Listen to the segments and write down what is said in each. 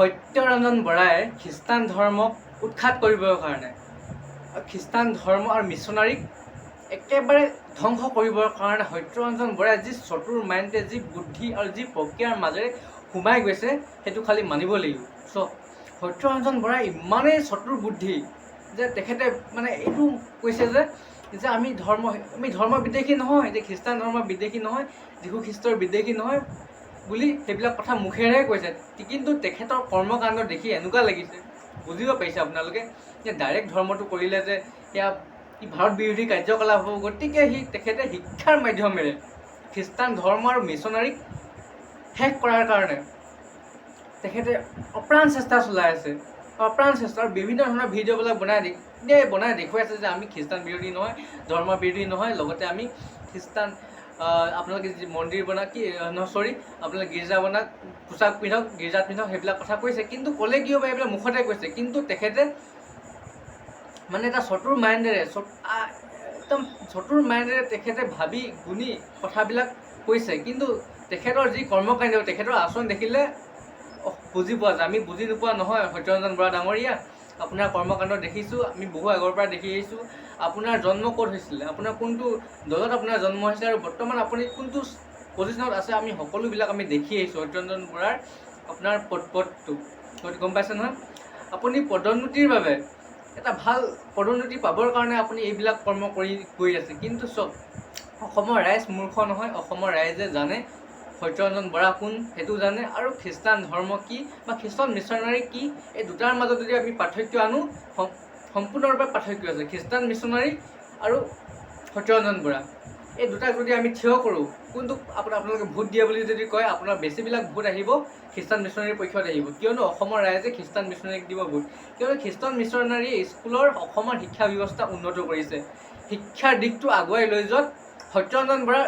সত্যৰঞ্জন বৰাই খ্ৰীষ্টান ধৰ্মক উৎখাত কৰিবৰ কাৰণে, খ্ৰীষ্টান ধৰ্ম আৰু মিছনাৰীক একেবাৰে ধ্বংস কৰিবৰ কাৰণে সত্যৰঞ্জন বৰাই যি চতুৰ মাইণ্ডে, যি বুদ্ধি আৰু যি প্ৰক্ৰিয়াৰ মাজেৰে সোমাই গৈছে, সেইটো খালি মানিব লাগিব। চ' সত্যৰঞ্জন বৰাই ইমানেই চতুৰ বুদ্ধি যে তেখেতে মানে এইটো কৈছে যে আমি ধৰ্ম বিদ্বেষী নহয়, যে খ্ৰীষ্টান ধৰ্ম বিদ্বেষী নহয়, যীশু খ্ৰীষ্টৰ বিদ্বেষী নহয় বুলি সেইবিলাক কথা মুখেৰে কৈছে। কিন্তু তেখেতৰ কৰ্মকাণ্ড দেখি এনেকুৱা লাগিছে, বুজিব পাৰিছে আপোনালোকে, যে ডাইৰেক্ট ধৰ্মটো কৰিলে যে সেয়া ই ভাৰত বিৰোধী কাৰ্যকলাপ হ'ব। গতিকে তেখেতে শিক্ষাৰ মাধ্যমেৰে খ্ৰীষ্টান ধৰ্ম আৰু মিছনাৰীক শেষ কৰাৰ কাৰণে তেখেতে অপ্ৰাণ চেষ্টা চলাই আছে, অপ্ৰাণ চেষ্টা। আৰু বিভিন্ন ধৰণৰ ভিডিঅ'বিলাক বনাই দেখুৱাইছে যে আমি খ্ৰীষ্টান বিৰোধী নহয়, ধৰ্ম বিৰোধী নহয়, লগতে আমি খ্ৰীষ্টান আপোনালোকে যি মন্দিৰ বনাওক কি নহয়, চৰি, আপোনালোকে গীৰ্জা বনাওক, পোচাক পিন্ধক, গীৰ্জাত পিন্ধক, সেইবিলাক কথা কৈছে। কিন্তু ক'লে কি হ'ব, এইবিলাক মুখতে কৈছে। কিন্তু তেখেতে মানে এটা চতুৰ মাইণ্ডেৰে, একদম চতুৰ মাইণ্ডেৰে তেখেতে ভাবি গুণি কথাবিলাক কৈছে। কিন্তু তেখেতৰ যি কৰ্মকাণ্ড, তেখেতৰ আচৰণ দেখিলে বুজি পোৱা যায়। আমি বুজি নোপোৱা নহয়। সত্যৰঞ্জন বৰা ডাঙৰীয়া, আপোনাৰ কৰ্মকাণ্ড দেখিছোঁ, আমি বহু আগৰ পৰা দেখি আহিছোঁ। আপোনাৰ জন্ম ক'ত হৈছিলে, আপোনাৰ কোনটো দলত আপোনাৰ জন্ম হৈছিলে আৰু বৰ্তমান আপুনি কোনটো পজিশ্যনত আছে, আমি সকলোবিলাক আমি দেখি আহিছোঁ। সত্যৰঞ্জন বৰাৰ আপোনাৰ পদটো গম পাইছে নহয়? আপুনি পদোন্নতিৰ বাবে, এটা ভাল পদোন্নতি পাবৰ কাৰণে আপুনি এইবিলাক কৰ্ম কৰি গৈ আছে। কিন্তু চাওক, অসমৰ ৰাইজ মূৰ্খ নহয়। অসমৰ ৰাইজে জানে সত্যৰঞ্জন বৰা কোন, সেইটো জানে, আৰু খ্ৰীষ্টান ধৰ্ম কি বা খ্ৰীষ্টান মিছনাৰী কি, এই দুটাৰ মাজত যদি আমি পাৰ্থক্য আনো, সম্পূৰ্ণৰূপে পাৰ্থক্য আছে। খ্ৰীষ্টান মিছনাৰী আৰু সত্যৰঞ্জন বৰা, এই দুটাক যদি আমি থিয় কৰোঁ, কোনটোক আপোনালোকে ভোট দিয়ে বুলি যদি কয়, আপোনাৰ বেছিবিলাক ভোট আহিব খ্ৰীষ্টান মিছনাৰীৰ পক্ষত আহিব। কিয়নো অসমৰ ৰাইজে খ্ৰীষ্টান মিছনাৰীক দিব ভোট। কিয়নো খ্ৰীষ্টান মিছনাৰী স্কুলৰ অসমৰ শিক্ষা ব্যৱস্থা উন্নত কৰিছে। শিক্ষাৰ দিশটো আগুৱাই লৈ যোৱাত সত্যৰঞ্জন বৰাৰ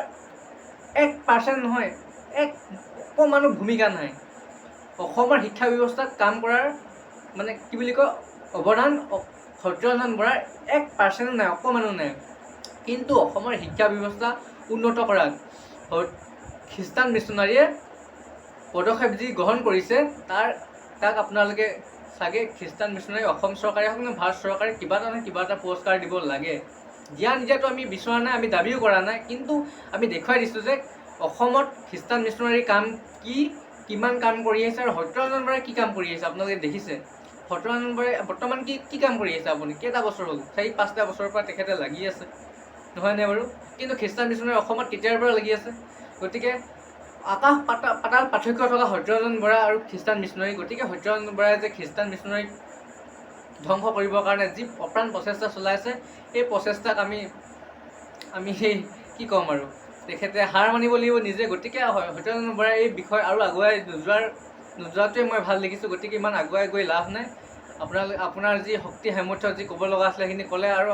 1% নহয়, এক অকণমানো ভূমিকা নাই। অসমৰ শিক্ষা ব্যৱস্থাত কাম কৰাৰ মানে কি বুলি কয়, অৱদান সত্যৰঞ্জন বৰাৰ 1%ও নাই, অকণমানো নাই। কিন্তু অসমৰ শিক্ষা ব্যৱস্থা উন্নত কৰাত খ্ৰীষ্টান মিছনাৰীয়ে পদক্ষেপ যি গ্ৰহণ কৰিছে, তাক আপোনালোকে চাগে খ্ৰীষ্টান মিছনাৰী অসম চৰকাৰে হওক নে ভাৰত চৰকাৰে কিবা এটা নহয় কিবা এটা পুৰস্কাৰ দিব লাগে। দিয়া নিদিয়াটো আমি বিচৰা নাই, আমি দাবীও কৰা নাই। কিন্তু আমি দেখুৱাই দিছোঁ যে অসমত খ্ৰীষ্টান মিছনাৰীৰ কাম কি, কিমান কাম কৰি আহিছে আৰু সত্যৰঞ্জন বৰাই কি কাম কৰি আহিছে আপোনালোকে দেখিছে। সত্যৰঞ্জন বৰাই বৰ্তমান কি কি কাম কৰি আহিছে? আপুনি কেইটা বছৰ হ'ল, 4-5টা বছৰৰ পৰা তেখেতে লাগি আছে, নহয়নে বাৰু? কিন্তু খ্ৰীষ্টান মিছনাৰী অসমত কেতিয়াৰ পৰা লাগি আছে? গতিকে আকাশ পাতাল পাৰ্থক্য থকা সত্যৰঞ্জন বৰা আৰু খ্ৰীষ্টান মিছনাৰী। গতিকে সত্যৰঞ্জন বৰাই যে খ্ৰীষ্টান মিছনাৰীক ধ্বংস কৰিবৰ কাৰণে যি অপ্ৰাণ প্ৰচেষ্টা চলাইছে, সেই প্ৰচেষ্টাক আমি আমি সেই কি ক'ম আৰু, তেখেতে হাৰ মানিব লাগিব নিজে। গতিকে সত্যৰঞ্জন বৰাই এই বিষয় আৰু আগুৱাই নোযোৱাটোৱে মই ভাল দেখিছোঁ। গতিকে ইমান আগুৱাই গৈ লাভ নাই। আপোনাৰ যি শক্তি সামৰ্থ্য, যি ক'ব লগা আছিলে, সেইখিনি ক'লে আৰু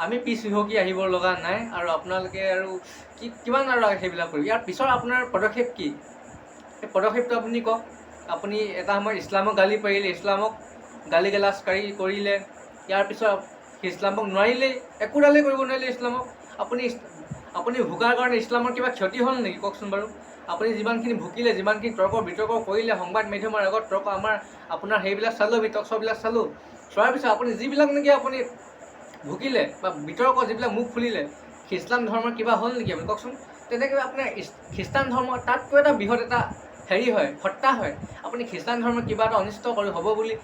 আমি পিছ হুহকি আহিব লগা নাই। আৰু আপোনালোকে আৰু কি কিমান আৰু সেইবিলাক কৰিব? ইয়াৰ পিছৰ আপোনাৰ পদক্ষেপ কি, সেই পদক্ষেপটো আপুনি কওক। আপুনি এটা সময়ত ইছলামক গালি পাৰিলে, ইছলামক গালি গালাজ কৰিলে, ইয়াৰ পিছত ইছলামক নোৱাৰিলেই, একোডালেই কৰিব নোৱাৰিলে ইছলামক। আপুনি ভুকাৰ কাৰণে ইছলামৰ কিবা ক্ষতি হ'ল নেকি, কওকচোন বাৰু? আপুনি যিমানখিনি ভুকিলে, যিমানখিনি তৰ্ক বিতৰ্ক কৰিলে সংবাদ মাধ্যমৰ আগত, তৰ্ক আমাৰ আপোনাৰ সেইবিলাক চালোঁ, আমি টক শ্ব'বিলাক চালোঁ। চোৱাৰ পিছত আপুনি যিবিলাক নেকি আপুনি ভুকিলে বা বিতৰ্ক যিবিলাক মুখ খুলিলে, খ্ৰীষ্টান ধৰ্মৰ কিবা হ'ল নেকি, আপুনি কওকচোন? তেনেকৈ আপোনাৰ খ্ৰীষ্টান ধৰ্ম তাতকৈ এটা বৃহৎ এটা হেৰি হয়, সত্তা হয়। আপুনি খ্ৰীষ্টান ধৰ্মৰ কিবা এটা অনিষ্ট কৰি হ'ব বুলি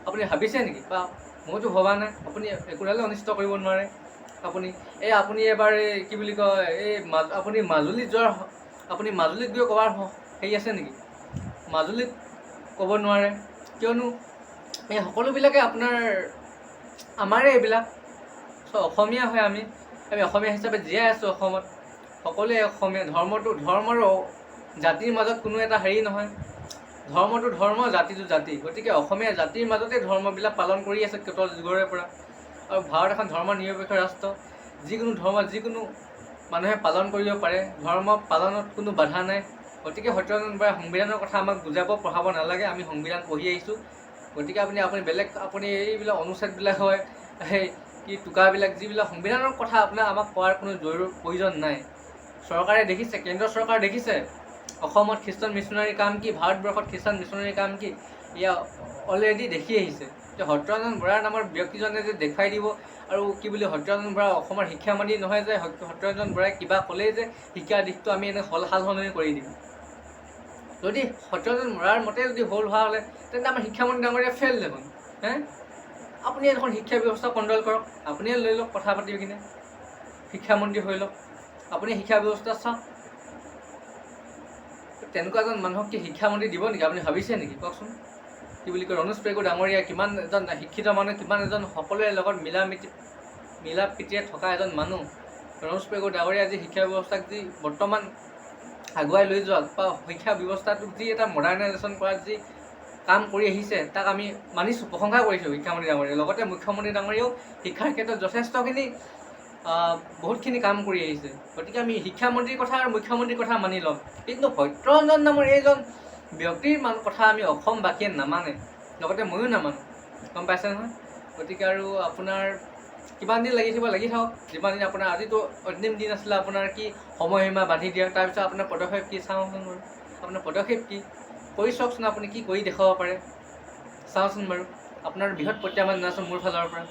আপুনি ভাবিছে নেকি? বা মইতো ভবা নাই। আপুনি একোডালে অনিষ্ট কৰিব নোৱাৰে। আপুনি এবাৰ এই কি বুলি কয়, এই আপুনি মাজুলীত যোৱাৰ, আপুনি মাজুলীত গৈ ক'বাৰ হেৰি আছে নেকি? মাজুলীত ক'ব নোৱাৰে। কিয়নো এই সকলোবিলাকে আপোনাৰ আমাৰে, এইবিলাক চব অসমীয়া হয়। আমি আমি অসমীয়া হিচাপে জীয়াই আছোঁ অসমত, সকলোৱে অসমীয়া। ধৰ্ম আৰু জাতিৰ মাজত কোনো এটা হেৰি নহয়। ধৰ্মটো ধৰ্ম, জাতিটো জাতি। গতিকে অসমীয়া জাতিৰ মাজতে ধৰ্মবিলাক পালন কৰি আছে কত যুগৰে পৰা। আৰু ভাৰত এখন ধৰ্ম নিৰপেক্ষ ৰাষ্ট্ৰ। যিকোনো ধৰ্ম যিকোনো মানুহে পালন কৰিব পাৰে, ধৰ্ম পালনত কোনো বাধা নাই। গতিকে সত্যৰঞ্জন বৰাই সংবিধানৰ কথা আমাক বুজাব পঢ়াব নালাগে। আমি সংবিধান পঢ়ি আহিছোঁ। গতিকে আপুনি আপুনি বেলেগ আপুনি এইবিলাক অনুচ্ছেদবিলাক হয়, সেই কি টোকাবিলাক, যিবিলাক সংবিধানৰ কথা আপোনাৰ আমাক কোৱাৰ কোনো জৰুৰ প্ৰয়োজন নাই। চৰকাৰে দেখিছে, কেন্দ্ৰ চৰকাৰে দেখিছে অসমত খ্ৰীষ্টান মিছনাৰীৰ কাম কি, ভাৰতবৰ্ষত খ্ৰীষ্টান মিছনাৰীৰ কাম কি। এয়া অলৰেডি দেখি আহিছে যে সত্যৰঞ্জন বৰাৰ নামৰ ব্যক্তিজনে যে দেখুৱাই দিব আৰু কি বুলি সত্যৰঞ্জন বৰা অসমৰ শিক্ষামন্ত্ৰী নহয় যে সত্যৰঞ্জন বৰাই কিবা ক'লেই যে শিক্ষাৰ দিশটো আমি এনে সাল সলনি কৰি দিম। যদি সত্যৰঞ্জন বৰাৰ মতে যদি হ'ল হোৱা হ'লে তেন্তে আমাৰ শিক্ষামন্ত্ৰী ডাঙৰীয়া ফেইল দেখোন। হে, আপুনি এখন শিক্ষা ব্যৱস্থা কণ্ট্ৰল কৰক, আপুনিয়ে লৈ লওক, কথা পাতি কিনে শিক্ষামন্ত্ৰী হৈ লওক, আপুনি শিক্ষা ব্যৱস্থা চাওক। তেনেকুৱা এজন মানুহক কি শিক্ষামন্ত্ৰী দিব নেকি, আপুনি ভাবিছে নেকি কওকচোন? কি বুলি কয়, ৰণোজ পেগু ডাঙৰীয়া কিমান এজন শিক্ষিত মানুহ, কিমান এজন সকলোৰে লগত মিলা প্ৰীতিৰে থকা এজন মানুহ। ৰণোজ পেগু ডাঙৰীয়া যি শিক্ষা ব্যৱস্থাক যি বৰ্তমান আগুৱাই লৈ যোৱা বা শিক্ষা ব্যৱস্থাটোক যি এটা মডাৰ্ণাইজেশ্যন কৰাত যি কাম কৰি আহিছে, তাক আমি মানিছোঁ, প্ৰশংসা কৰিছোঁ শিক্ষামন্ত্ৰী ডাঙৰীয়া। লগতে মুখ্যমন্ত্ৰী ডাঙৰীয়াও শিক্ষাৰ ক্ষেত্ৰত যথেষ্টখিনি বহুতখিনি কাম কৰি আহিছে। গতিকে আমি শিক্ষামন্ত্ৰীৰ কথা আৰু মুখ্যমন্ত্ৰীৰ কথা মানি ল'ম, কিন্তু সত্যৰঞ্জন নামৰ এইজন ব্যক্তিৰ কথা আমি অসমবাসীয়ে নামানে, লগতে ময়ো নামানো, গম পাইছে নহয়? গতিকে আৰু আপোনাৰ কিমান দিন লাগি থাকিব লাগি থাকক, যিমান দিন আপোনাৰ আজিতো অন্তিম দিন আছিলে আপোনাৰ কি সময়সীমা বান্ধি দিয়া, তাৰপিছত আপোনাৰ পদক্ষেপ কি চাওঁচোন বাৰু, আপোনাৰ পদক্ষেপ কি কৰি চাওকচোন, আপুনি কি কৰি দেখুৱাব পাৰে চাওঁচোন বাৰু। আপোনাৰ বৃহৎ প্ৰত্যাহ্বান জনাইছোঁ মোৰ ফালৰ পৰা।